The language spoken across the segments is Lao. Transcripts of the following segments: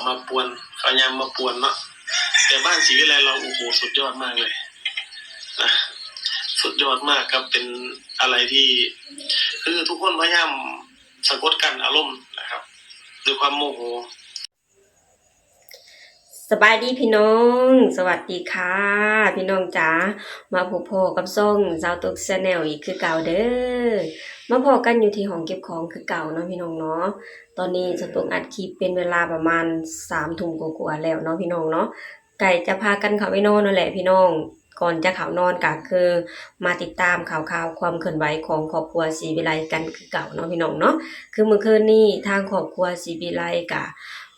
ມາປ່ວນ ພະຍາຍາມມາປ່ວນເນາະ ແຕ່ບ້ານສີວິໄລລາວ ໂອ້ໂຫ ສຸດຍອດມາກເລີຍນະ ສຸດຍອດມາກ ກໍເປັນອະໄລທີ່ ຄືທຸກຄົນພະຍາຍາມສະກົດກັ້ນອາລົມນະຄັບ ດ້ວຍຄວາມໂມໂຫ. ສະບາຍດີພີ່ນ້ອງ ສະຫວັດດີຄ່ະພີ່ນ້ອງຈ໋າ ມາພົບພໍ້ກັບຊ່ອງສາວຕຸກ Channel ອີກຄືເກົ່າເດີ້ ມາພໍ້ກັນຢູ່ທີ່ຫ້ອງເກັບຂອງຄືເກົ່າເນາະພີ່ນ້ອງເນາະ. ຕອນນີ້ສາວຕຸກອັດຄລິບເປັນເວລາປະມານສາມທຸ່ມກວ່າໆແລ້ວເນາະພີ່ນ້ອງເນາະ ໃກ້ຈະພາກັນເຂົ້າໄປນອນນັ້ນແຫຼະພີ່ນ້ອງ. ກ່ອນຈະເຂົ້ານອນກໍຄືມາຕິດຕາມຂ່າວຄາວຄວາມເຄື່ອນໄຫວຂອງຄອບຄົວສີວິໄລກັນຄືເກົ່າເນາະພີ່ນ້ອງເນາະ. ຄືມື້ຄືນນີ້ທາງຄອບຄົວສີວິໄລກໍ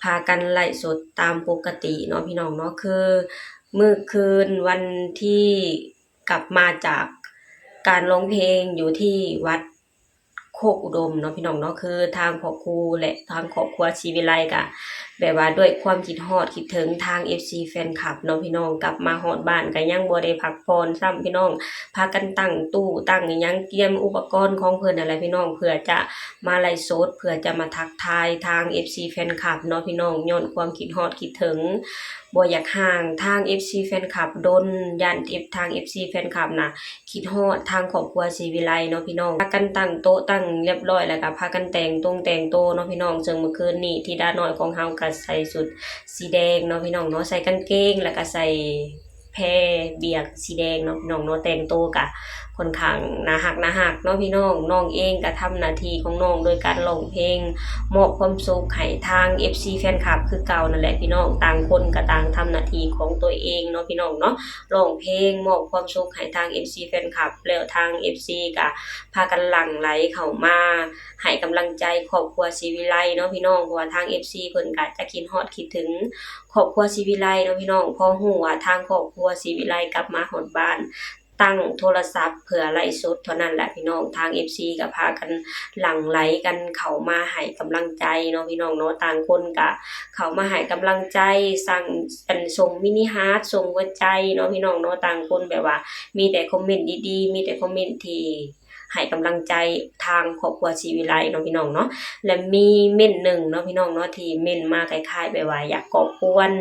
ພາກັນໄລຟ໌ສົດຕາມປົກກະຕິເນາະພີ່ນ້ອງເນາະ ຄືມື້ຄືນວັນທີ ກັບມາຈາກການຮ້ອງເພງຢູ່ທີ່ວັດໂຄກອຸດົມເນາະພີ່ນ້ອງເນາະ ຄືທາງພໍ່ຄູ ແລະ ທາງຄອບຄົວສີວິໄລກະແບບວ່າດ້ວຍຄວາມຄິດຮອດຄິດເຖິງທາງເອັຟຊີແຟນຄລັບເນາະພີ່ນ້ອງ ກັບມາຮອດບ້ານກະຍັງບໍ່ໄດ້ພັກຜ່ອນຊ້ຳພີ່ນ້ອງ ພາກັນຕັ້ງຕູ້ຕັ້ງອີ່ຫຍັງ ກຽມອຸປະກອນຂອງເພິ່ນຫັ້ນແຫຼະພີ່ນ້ອງ ເພື່ອຈະມາໄລຟ໌ສົດ ເພື່ອຈະມາທັກທາຍທາງເອັຟຊີແຟນຄລັບເນາະພີ່ນ້ອງ ຍ້ອນຄວາມຄິດຮອດຄິດເຖິງ ບໍ່ຢາກຫ່າງທາງເອັຟຊີແຟນຄລັບດົນ ຢ້ານເອັຟ ທາງເອັຟຊີແຟນຄລັບນະ ຄິດຮອດທາງຄອບຄົວສີວິໄລເນາະພີ່ນ້ອງ ພາກັນຕັ້ງໂຕະຕັ້ງຮຽບຮ້ອຍ ແລ້ວກໍພາກັນແຕ່ງຕົງແຕ່ງໂຕເນາະພີ່ນ້ອງ ເຊິ່ງມື້ຄືນນີ້ທິດານ້ອຍຂອງເຮົາກໍໃສ່ຊຸດສີແດງເນາະພີ່ນ້ອງເນາະ ໃສ່ກາງເກງ ແລ້ວກໍໃສ່ແພບຽງສີແດງເນາະພີ່ນ້ອງເນາະ ແຕ່ງໂຕກໍຄ່ອນຂ້າງໜ້າຮັກໜ້າຮັກເນາະພີ່ນ້ອງ. ນ້ອງເອງກໍທຳໜ້າທີ່ຂອງນ້ອງໂດຍການຮ້ອງເພງ ມອບຄວາມສຸກໃຫ້ທາງເອັຟຊີແຟນຄລັບຄືເກົ່ານັ້ນແຫຼະພີ່ນ້ອງ ຕ່າງຄົນກໍຕ່າງທຳໜ້າທີ່ຂອງຕົວເອງເນາະພີ່ນ້ອງເນາະ ຮ້ອງເພງມອບຄວາມສຸກໃຫ້ທາງເອັຟຊີແຟນຄລັບ ແລ້ວທາງເອັຟຊີກໍພາກັນຫຼັ່ງໄຫຼເຂົ້າມາໃຫ້ກຳລັງໃຈຄອບຄົວສີວິໄລເນາະພີ່ນ້ອງ ເພາະວ່າທາງເອັຟຊີເພິ່ນກໍຈະຄິດຮອດຄິດເຖິງຄອບຄົວສີວິໄລເນາະພີ່ນ້ອງ ພໍຮູ້ວ່າທາງຄອບຄົວສີວິໄລກັບມາຮອດບ້ານ ຕັ້ງໂທລະສັບເພື່ອໄລຟ໌ສົດເທົ່ານັ້ນແຫຼະພີ່ນ້ອງ ທາງເອັຟຊີກໍພາກັນຫຼັ່ງໄຫຼກັນເຂົ້າມາໃຫ້ກຳລັງໃຈເນາະພີ່ນ້ອງເນາະ ຕ່າງຄົນກໍເຂົ້າມາໃຫ້ກຳລັງໃຈ ສັ່ງ ອັນ ສົ່ງມິນິຮາດ ສົ່ງຫົວໃຈເນາະພີ່ນ້ອງເນາະ ຕ່າງຄົນແບບວ່າມີແຕ່ຄອມເມັນດີໆ ມີແຕ່ຄອມເມັນທີ່ໃຫ້ກຳລັງໃຈທາງຄອບຄົວສີວິໄລເນາະພີ່ນ້ອງເນາະ ແລະ ມີເມັນໜຶ່ງເນາະພີ່ນ້ອງເນາະ ທີ່ເມັນມາຄ້າຍໆແບບວ່າຢາກກໍ່ກວນ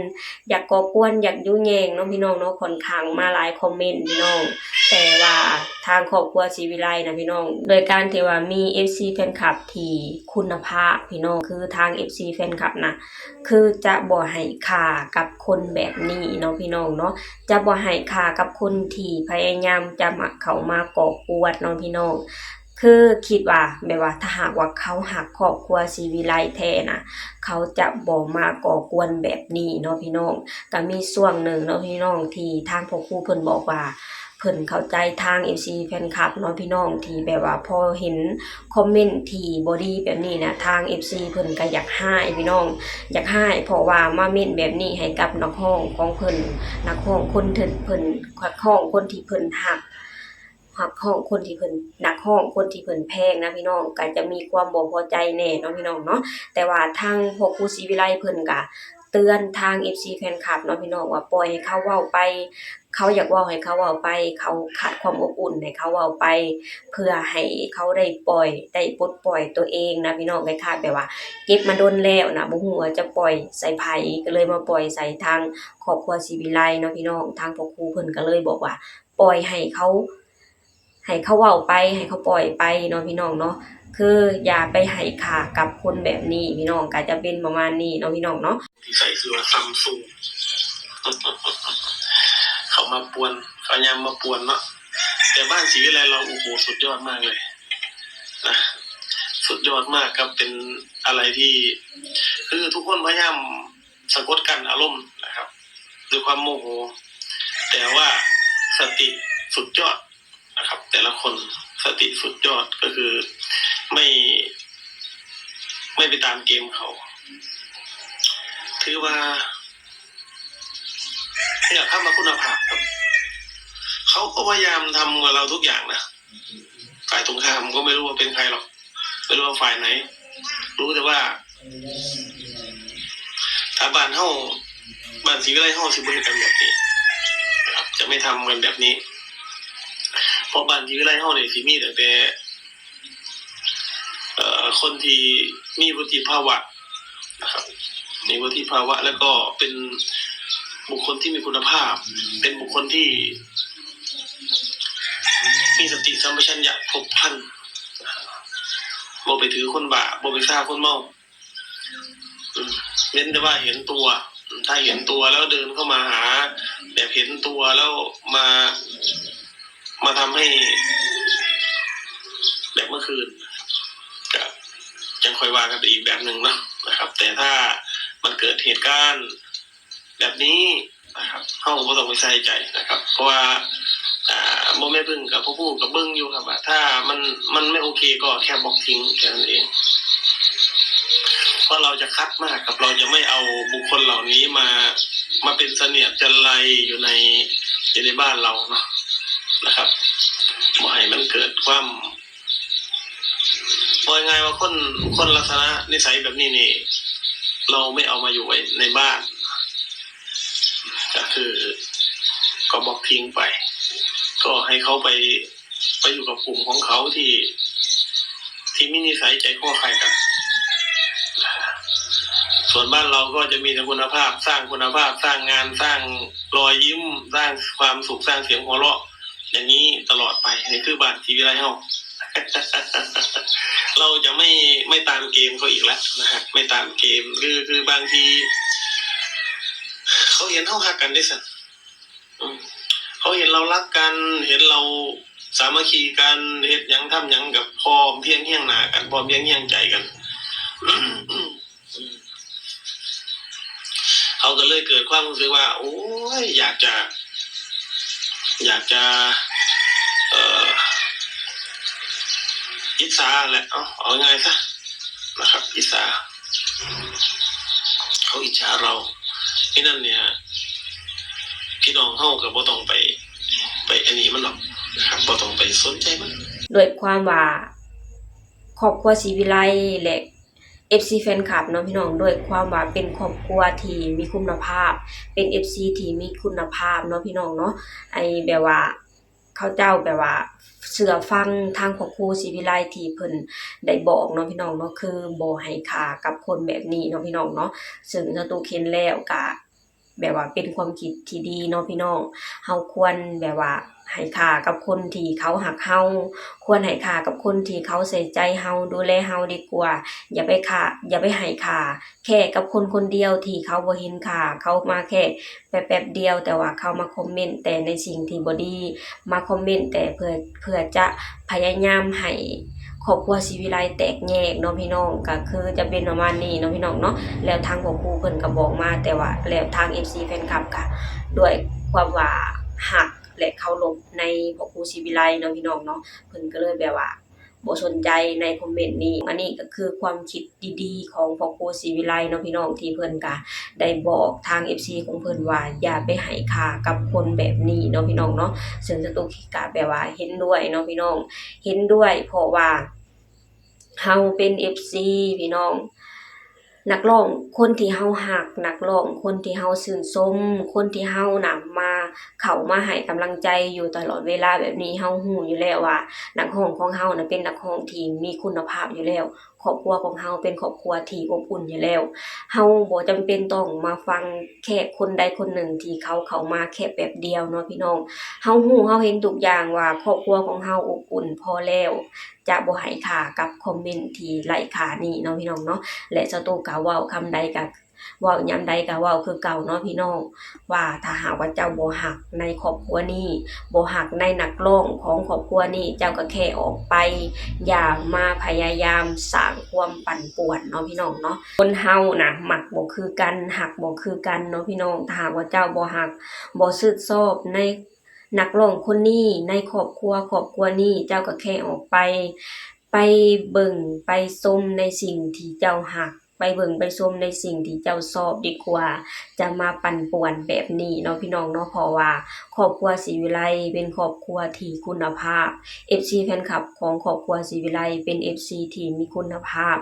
ຢາກກໍ່ກວນ ຢາກຍຸແຍ່ງເນາະພີ່ນ້ອງເນາະ ຄ່ອນຂ້າງມາຫຼາຍຄອມເມັນພີ່ນ້ອງ ແຕ່ວ່າທາງຄອບຄົວສີວິໄລນະພີ່ນ້ອງ ໂດຍການທີ່ວ່າມີເອັຟຊີແຟນຄລັບທີ່ຄຸນນະພາບພີ່ນ້ອງ ຄືທາງເອັຟຊີແຟນຄລັບນະ ຄືຈະບໍ່ໃຫ້ຄ່າກັບຄົນແບບນີ້ເນາະພີ່ນ້ອງເນາະ ຈະບໍ່ໃຫ້ຄ່າກັບຄົນທີ່ພະຍາຍາມຈະມາ ເຂົ້າມາກໍ່ກວນເນາະພີ່ນ້ອງ ຄືຄິດວ່າແບບວ່າຖ້າຫາກວ່າເຂົາຮັກຄອບຄົວສີວິໄລແທ້ນະ ເຂົາຈະບໍ່ມາກໍ່ກວນແບບນີ້ເນາະພີ່ນ້ອງ. ກະມີຊ່ວງໜຶ່ງເນາະພີ່ນ້ອງ ທີ່ທາງພໍ່ຄູເພິ່ນບອກວ່າ ເພິ່ນເຂົ້າໃຈທາງເອັຟຊີແຟນຄລັບເນາະພີ່ນ້ອງ ທີ່ແບບວ່າພໍເຫັນຄອມເມັນທີ່ບໍ່ດີແບບນີ້ນະ ທາງເອັຟຊີເພິ່ນກະຢາກຮ້າຍພີ່ນ້ອງ ຢາກຮ້າຍ ເພາະວ່າມາເມັນແບບນີ້ໃຫ້ກັບນັກຮ້ອງຂອງເພິ່ນ ນັກຮ້ອງຄົນທີ່ເພິ່ນ ນັກຮ້ອງຄົນທີ່ເພິ່ນຮັກ ຮັກຮ້ອງຄົນທີ່ເພິ່ນ ນັກຮ້ອງຄົນທີ່ເພິ່ນແພງນະພີ່ນ້ອງ ກະຈະມີຄວາມບໍ່ພໍໃຈແດ່ເນາະພີ່ນ້ອງເນາະ. ແຕ່ວ່າທາງພໍ່ຄູສີວິໄລເພິ່ນກະເຕືອນທາງເອັຟຊີແຟນຄລັບເນາະພີ່ນ້ອງ ວ່າປ່ອຍໃຫ້ເຂົາເວົ້າໄປ ເຂົາຢາກເວົ້າໃຫ້ເຂົາເວົ້າໄປ ເຂົາຂາດຄວາມອົບອຸ່ນໃຫ້ເຂົາເວົ້າໄປ ເພື່ອໃຫ້ເຂົາໄດ້ປ່ອຍ ໄດ້ປົດປ່ອຍຕົວເອງນະພີ່ນ້ອງ ຄ້າຍໆແບບວ່າເກັບມາດົນແລ້ວນະ ບໍ່ຮູ້ວ່າຈະປ່ອຍໃສ່ໃຜ ກໍເລີຍມາປ່ອຍໃສ່ທາງຄອບຄົວສີວິໄລເນາະພີ່ນ້ອງ. ທາງພໍ່ຄູເພິ່ນກໍເລີຍບອກວ່າ ປ່ອຍໃຫ້ເຂົາ ໃຫ້ເຂົາເວົ້າໄປ ໃຫ້ເຂົາປ່ອຍໄປເນາະພີ່ນ້ອງເນາະ ຄືຢ່າໄປໃຫ້ຄ່າກັບຄົນແບບນີ້ພີ່ນ້ອງ ກໍຈະເປັນປະມານນີ້ເນາະພີ່ນ້ອງເນາະ. ນິໄສຄືວ່າຊຳຊຸງ ເຂົາມາປ່ວນ ເຂົາຍາມມາປ່ວນເນາະ ແຕ່ບ້ານສີວິໄລລາວ ໂອ້ໂຫ ສຸດຍອດມາກເລີຍນະ ສຸດຍອດມາກ ກໍເປັນອະໄລທີ່ ຄືທຸກຄົນພະຍາຍາມ ສະກົດກັ້ນອາລົມນະຄັບ ດ້ວຍຄວາມໂມໂຫ ແຕ່ວ່າສະຕິສຸດຍອດນະຄັບ ແຕ່ລະຄົນສະຕິສຸດຍອດ ກໍຄືໄມ່ ໄມ່ໄປຕາມເກມເຂົາ ຖືວ່າ ຢາກທຳມາຄຸນນະພາບ ເຂົາກໍພະຍາຍາມທຳກັບລາວທຸກຢ່າງນະ ຝ່າຍຕົງຂ້າມກໍໄມ່ຮູ້ວ່າເປັນໃຜຫຼອກ ໄມ່ຮູ້ວ່າຝ່າຍໃດ ຮູ້ແຕ່ວ່າ ຖ້າບ້ານເຮົາ ບ້ານສີວິໄລເຮົາຊິບໍ່ເຮັດກັນແບບນີ້ນະຄັບ ຈະໄມ່ທຳກັນແບບນີ້ ເພາະບ້ານສີວິໄລເຮົານີ້ຊິມີຕັ້ງແຕ່ ເອີ ຄົນທີ່ມີວຸດທິພາວະນະຄັບ ມີວຸດທິພາວະ ແລ້ວກໍເປັນບຸກຄົນທີ່ມີຄຸນນະພາບ ເປັນບຸກຄົນທີ່ມີສະຕິສຳປະຊັນຍະຄົບຄັນ ບໍ່ໄປຖືຄົນບ້າ ບໍ່ໄປຊາຄົນເມົາ ເວັ້ນແຕ່ວ່າເຫັນຕົວ ຖ້າເຫັນຕົວແລ້ວເດີນເຂົ້າມາຫາ ແບບເຫັນຕົວແລ້ວມາ ມາທຳໃຫ້ແບບເມື່ອຄືນ ກະຈັ່ງຄ່ອຍວ່າກັນໄປອີກແບບໜຶ່ງເນາະ ນະຄັບ ແຕ່ຖ້າມັນເກີດເຫດການແບບນີ້ນະຄັບ ເຮົາກໍບໍ່ຕ້ອງໄປໃສ່ໃຈນະຄັບ ເພາະວ່າ ອ່າ ບໍ່ແມ່ນເບິ່ງ ກະຜູ້ກະເບິ່ງຢູ່ຄັບ ວ່າຖ້າມັນ ມັນໄມ່ໂອເຄກໍແຄ່ບລັອກຖິ້ມແຄ່ນັ້ນເອງ ເພາະເຮົາຈະຄັດມາກ ເຮົາຈະໄມ່ເອົາບຸກຄົນເຫຼົ່ານີ້ມາ ມາເປັນສະເໜຽດຈັນໄລຢູ່ໃນ ຢູ່ໃນບ້ານເຮົາເນາະ ນະຄັບ ບໍ່ໃຫ້ມັນເກີດຄວາມ ເວົ້າງ່າຍໆວ່າຄົນ ຄົນລັກສະນະນິໄສແບບນີ້ນີ້ ເຮົາໄມ່ເອົາມາຢູ່ໄວ້ໃນບ້ານ ກະຄືກໍບລັອກຖິ້ມໄປ ກໍໃຫ້ເຂົາໄປ ໄປຢູ່ກັບກຸ່ມຂອງເຂົາທີ່ ທີ່ມີນິໄສໃຈຄໍຄ້າຍກັນ ສ່ວນບ້ານເຮົາກໍຈະມີແຕ່ຄຸນນະພາບ ສ້າງຄຸນນະພາບ ສ້າງງານ ສ້າງລອຍຍິ້ມ ສ້າງຄວາມສຸກ ສ້າງສຽງຫົວເລາະ ຢ່າງນີ້ຕະຫຼອດໄປ ນີ້ຄືບ້ານສີວິໄລເຮົາ ເຮົາຈະໄມ່ ໄມ່ຕາມເກມເຂົາອີກແລ້ວນະຮະ ໄມ່ຕາມເກມ ຄື ຄືບາງທີເຂົາເຫັນເຮົາຮັກກັນເດ້ຊັ້ນ ອືມ ເຂົາເຫັນເຮົາຮັກກັນ ເຫັນເຮົາສາມັກຄີກັນ ເຮັດຫຍັງທຳຫຍັງກໍພ້ອມພຽງຮຽງໜ້າກັນ ພ້ອມພຽງຮຽງໃຈກັນ ເຮົາກໍເລີຍເກີດຄວາມຮູ້ສຶກວ່າ ໂອ້ຍ ຢາກຈະ ຢາກຈະ ເອີ ອິດສາແຫຼະ ເອົາ ເອົາງ່າຍຊະນະຄັບ ອິດສາ ເຂົາອິດສາເຮົາ ມີນັ້ນເນຍ ພີ່ນ້ອງເຮົາກໍບໍ່ຕ້ອງໄປ ໄປອັນນີ້ມັນດອກນະຄັບ ບໍ່ຕ້ອງໄປສົນໃຈມັນ. ດ້ວຍຄວາມວ່າຄອບຄົວສີວິໄລ ແລະ ເອັຟຊີແຟນຄລັບເນາະພີ່ນ້ອງ ດ້ວຍຄວາມວ່າເປັນຄອບຄົວທີ່ມີຄຸນນະພາບ ເປັນເອັຟຊີທີ່ມີຄຸນນະພາບເນາະພີ່ນ້ອງເນາະ ໄອ້ແບບວ່າເຂົາເຈົ້າແບບວ່າເຊື່ອຟັງທາງພະຄູສີວິໄລທີ່ເພິ່ນໄດ້ບອກເນາະພີ່ນ້ອງເນາະ ຄືບໍ່ໃຫ້ຄ່າກັບຄົນແບບນີ້ເນາະພີ່ນ້ອງເນາະ ເຊິ່ງສະຕຸເຫັນແລ້ວກະ ແບບວ່າເປັນຄວາມຄິດທີ່ດີເນາະພີ່ນ້ອງ ເຮົາຄວນແບບວ່າໃຫ້ຄ່າກັບຄົນທີ່ເຂົາຮັກເຮົາ ຄວນໃຫ້ຄ່າກັບຄົນທີ່ເຂົາໃສ່ໃຈເຮົາ ດູແລເຮົາດີກວ່າ ຢ່າໄປຄ່າ ຢ່າໄປໃຫ້ຄ່າແຄ່ກັບຄົນຄົນດຽວທີ່ເຂົາບໍ່ເຫັນຄ່າ ເຂົາມາແຄ່ແປັບໆດຽວ ແຕ່ວ່າເຂົາມາຄອມເມັນແຕ່ໃນສິ່ງທີ່ບໍ່ດີ ມາຄອມເມັນແຕ່ເພື່ອ ເພື່ອຈະພະຍາຍາມໃຫ້ຄອບຄົວສີວິໄລແຕກແຍກເນາະພີ່ນ້ອງ ກະຄືຈະເປັນປະມານນີ້ເນາະພີ່ນ້ອງເນາະ ແລ້ວທາງພະຄູເພິ່ນກະບອກມາ ແຕ່ວ່າແລ້ວທາງເອັຟຊີແຟນຄລັບກະດ້ວຍຄວາມວ່າຮັກ ແລະ ເຄົາລົບໃນພະຄູສີວິໄລເນາະພີ່ນ້ອງເນາະ ເພິ່ນກະເລີຍແບບວ່າບໍ່ສົນໃຈໃນຄອມເມັນນີ້ ອັນນີ້ກະຄືຄວາມຄິດ ດີໆຂອງພະຄູສີວິໄລເນາະພີ່ນ້ອງ ທີ່ເພິ່ນກະໄດ້ບອກທາງເອັຟຊີຂອງເພິ່ນວ່າ ຢ່າໄປໃຫ້ຄ່າກັບຄົນແບບນີ້ເນາະພີ່ນ້ອງເນາະ ເຊິ່ງສະຕຸກະແບບວ່າເຫັນດ້ວຍເນາະພີ່ນ້ອງ ເຫັນດ້ວຍ ເພາະວ່າເຮົາເປັນເອັຟຊີພີ່ນ້ອງ ນັກຮ້ອງຄົນທີ່ເຮົາຮັກ ນັກຮ້ອງຄົນທີ່ເຮົາຊື່ນຊົມ ຄົນທີ່ເຮົານຳມາ ເຂົ້າມາໃຫ້ກຳລັງໃຈຢູ່ຕະຫຼອດເວລາແບບນີ້ ເຮົາຮູ້ຢູ່ແລ້ວວ່ານັກຮ້ອງຂອງເຮົານະເປັນນັກຮ້ອງທີ່ມີຄຸນນະພາບຢູ່ແລ້ວ ຄອບຄົວຂອງເຮົາເປັນຄອບຄົວທີ່ອົບອຸ່ນຢູ່ແລ້ວ ເຮົາບໍ່ຈຳເປັນຕ້ອງມາຟັງແຄ່ຄົນໃດຄົນໜຶ່ງທີ່ເຂົາເຂົ້າມາແຄ່ແປັບດຽວເນາະພີ່ນ້ອງ ເຮົາຮູ້ເຮົາເຫັນທຸກຢ່າງວ່າຄອບຄົວຂອງເຮົາອົບອຸ່ນພໍແລ້ວ ຈະບໍ່ໃຫ້ຄ່າກັບຄອມເມັນທີ່ໄຮ້ຄ່ານີ້ເນາະພີ່ນ້ອງເນາະ ແລະ ສະຕູກະເວົ້າຄຳໃດກະ ເວົ້າຍາມໃດກໍເວົ້າຄືເກົ່າເນາະພີ່ນ້ອງ ວ່າຖ້າຫາກວ່າເຈົ້າບໍ່ຮັກໃນຄອບຄົວນີ້ ບໍ່ຮັກໃນນັກຮ້ອງຂອງຄອບຄົວນີ້ ເຈົ້າກໍແຄ່ອອກໄປ ຢ່າມາພະຍາຍາມສ້າງຄວາມປັ່ນປ່ວນເນາະພີ່ນ້ອງເນາະ. ຄົນເຮົານະມັກບໍ່ຄືກັນ ຮັກບໍ່ຄືກັນເນາະພີ່ນ້ອງ. ຖ້າຫາກວ່າເຈົ້າບໍ່ຮັກ ບໍ່ຊື່ນຊອບໃນນັກຮ້ອງຄົນນີ້ ໃນຄອບຄົວ ຄອບຄົວນີ້ ເຈົ້າກໍແຄ່ອອກໄປ ໄປເບິ່ງໄປຊົມໃນສິ່ງທີ່ເຈົ້າຮັກ ໄປເບິ່ງໄປຊົມໃນສິ່ງທີ່ເຈົ້າຊອບດີກວ່າຈະມາປັ່ນປ່ວນແບບນີ້ເນາະພີ່ນ້ອງເນາະ. ເພາະວ່າຄອບຄົວສີວິໄລເປັນຄອບຄົວທີ່ຄຸນນະພາບ ເອັຟຊີແຟນຄລັບຂອງຄອບຄົວສີວິໄລເປັນເອັຟຊີທີ່ມີຄຸນນະພາບ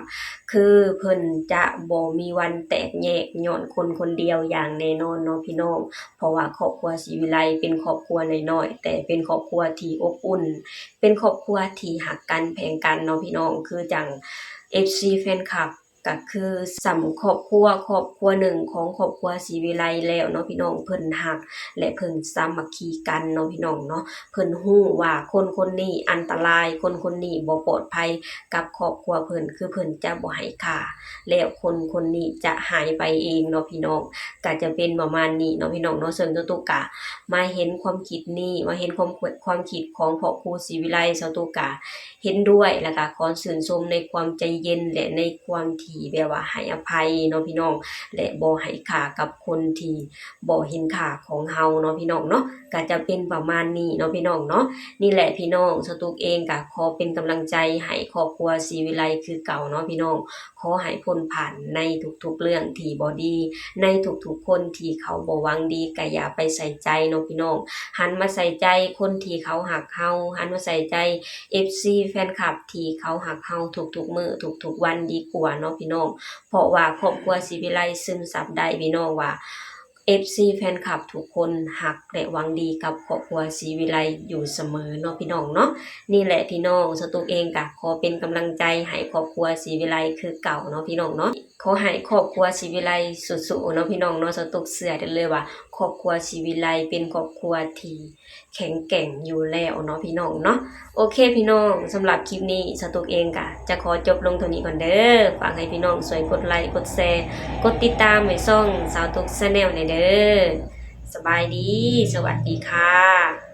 ຄືເພິ່ນຈະບໍ່ມີວັນແຕກແຍກຍ້ອນຄົນຄົນດຽວຢ່າງແນ່ນອນເນາະພີ່ນ້ອງ. ເພາະວ່າຄອບຄົວສີວິໄລເປັນຄອບຄົວນ້ອຍໆ ແຕ່ເປັນຄອບຄົວທີ່ອົບອຸ່ນ ເປັນຄອບຄົວທີ່ຮັກກັນແພງກັນເນາະພີ່ນ້ອງ. ຄືຈັ່ງເອັຟຊີແຟນຄລັບ ກໍຄືສ່ຳຄອບຄົວຄອບຄົວໜຶ່ງຂອງຄອບຄົວສີວິໄລແລ້ວເນາະພີ່ນ້ອງ. ເພິ່ນຮັກ ແລະ ເພິ່ນສາມັກຄີກັນເນາະພີ່ນ້ອງເນາະ. ເພິ່ນຮູ້ວ່າຄົນຄົນນີ້ອັນຕະລາຍ, ຄົນຄົນນີ້ບໍ່ປອດໄພກັບຄອບຄົວເພິ່ນ, ຄືເພິ່ນຈະບໍ່ໃຫ້ຂ້າ ແລ້ວຄົນຄົນນີ້ຈະຫາຍໄປເອງເນາະພີ່ນ້ອງ. ກໍຈະເປັນປະມານນີ້ເນາະພີ່ນ້ອງເນາະ. ເຊິ່ງສາວຕຸກກະມາເຫັນຄວາມຄິດນີ້, ມາເຫັນຄວາມ ຄວາມຄິດຂອງພໍ່ຄູສີວິໄລ, ສາວຕຸກກະເຫັນດ້ວຍ ແລ້ວກະຂໍຊື່ນຊົມໃນຄວາມໃຈເຢັນ ແລະ ໃນຄວາມທີ່ແບບວ່າໃຫ້ອະໄພເນາະພີ່ນ້ອງ ແລະ ບໍ່ໃຫ້ຄ່າກັບຄົນທີ່ບໍ່ເຫັນຄ່າຂອງເຮົາເນາະພີ່ນ້ອງເນາະ. ກໍຈະເປັນປະມານນີ້ເນາະພີ່ນ້ອງເນາະ. ນີ້ແຫຼະພີ່ນ້ອງ, ສາວຕຸກເອງກໍຂໍເປັນກຳລັງໃຈໃຫ້ຄອບຄົວສີວິໄລຄືເກົ່າເນາະພີ່ນ້ອງ. ຂໍໃຫ້ພົ້ນຜ່ານໃນທຸກໆເລື່ອງທີ່ບໍ່ດີ, ໃນທຸກໆຄົນທີ່ເຂົາບໍ່ຫວັງດີ ກໍຢ່າໄປໃສ່ໃຈເນາະພີ່ນ້ອງ. ຫັນມາໃສ່ໃຈຄົນທີ່ເຂົາຮັກເຮົາ, ຫັນມາໃສ່ໃຈເອັຟຊີແຟນຄລັບທີ່ເຂົາຮັກເຮົາທຸກໆມື້ທຸກໆວັນດີກວ່າເນາະພີ່ນ້ອງ. ເພາະວ່າຄອບຄົວສີວິໄລຊຶມຊັບໄດ້ພີ່ນ້ອງວ່າ ເອັຟຊີແຟນຄລັບທຸກຄົນຮັກ ແລະ ຫວັງດີກັບຄອບຄົວສີວິໄລຢູ່ສະເໝີເນາະພີ່ນ້ອງເນາະ. ນີ້ແຫຼະພີ່ນ້ອງ, ສາວຕຸກເອງກໍຂໍເປັນກຳລັງໃຈໃຫ້ຄອບຄົວສີວິໄລຄືເກົ່າເນາະພີ່ນ້ອງເນາະ. ຂໍໃຫ້ຄອບຄົວສີວິໄລສູ້ໆເນາະພີ່ນ້ອງເນາະ. ສາວຕຸກເຊື່ອໄດ້ເລີຍວ່າຄອບຄົວສີວິໄລເປັນຄອບຄົວທີ່ແຂງແກ່ງຢູ່ແລ້ວເນາະພີ່ນ້ອງເນາະ. ໂອເຄພີ່ນ້ອງ, ສຳລັບຄລິບນີ້ ສາວຕຸກເອງກໍຈະຂໍຈົບລົງເທົ່ານີ້ກ່ອນເດີ. ຝາກໃຫ້ພີ່ນ້ອງຊ່ວຍກົດໄລ ກົດແຊ ກົດຕິດຕາມໃຫ້ຊ່ອງສາວຕຸກແຊນແນວແດ່ເດີ. ສະບາຍດີ, ສະຫວັດດີຄ່ະ.